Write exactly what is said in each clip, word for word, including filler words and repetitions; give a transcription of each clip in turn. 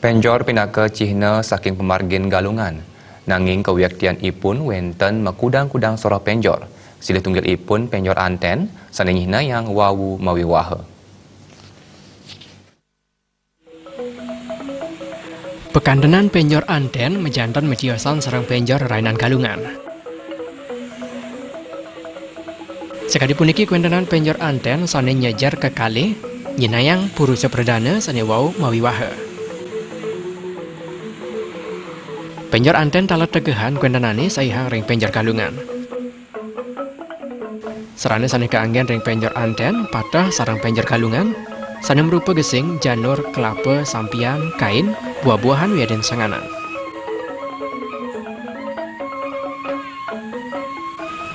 Penjor pinaka cihna saking pamargin Galungan. Nanging kawiaktianipun wenten makudang-kudang soroh penjor. Silih tunggilipun penjor anten, sane nyihnayang wau mawiwaha. Pakantenan penjor anten majanten matiosan sareng penjor rainan Galungan. Sakadi puniki kawentenan penjor anten sane nyejer kekalih, nyihnayang purusa pradana sane wau mawiwaha. Penjor anten taler tegehan kawentenane saihang ring penjor Galungan. Sarana sane kaanggen ring penjor anten, pateh sareng penjor Galungan, sane marupa gesing, janur, kelapa, sampian, kain, buah-buahan wiadin sanganan.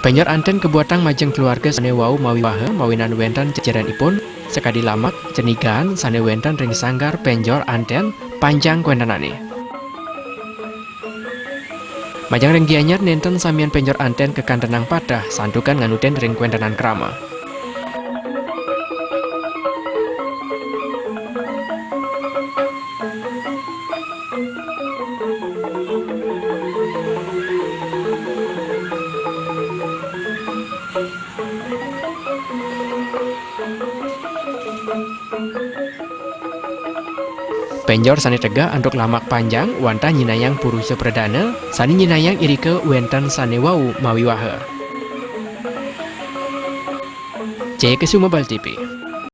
Penjor anten kabuatang majeng keluarga sane wau mawiwaha mawinan wenten jejerenipun sakadi lamak, cenigaan sane wenten ring sanggar penjor anten panjang kawentenane. Majeng ring Gianyar nenten samian penjor anten kakantenang pateh santukan nganutin ring kawentenan krama. Penjor sane tegeh antuk lamak panjang wantah nyihnayang purusa pradana, sane nyihnayang irika wenten sane wau mawiwaha. Jaya Kesuma, Bal T V.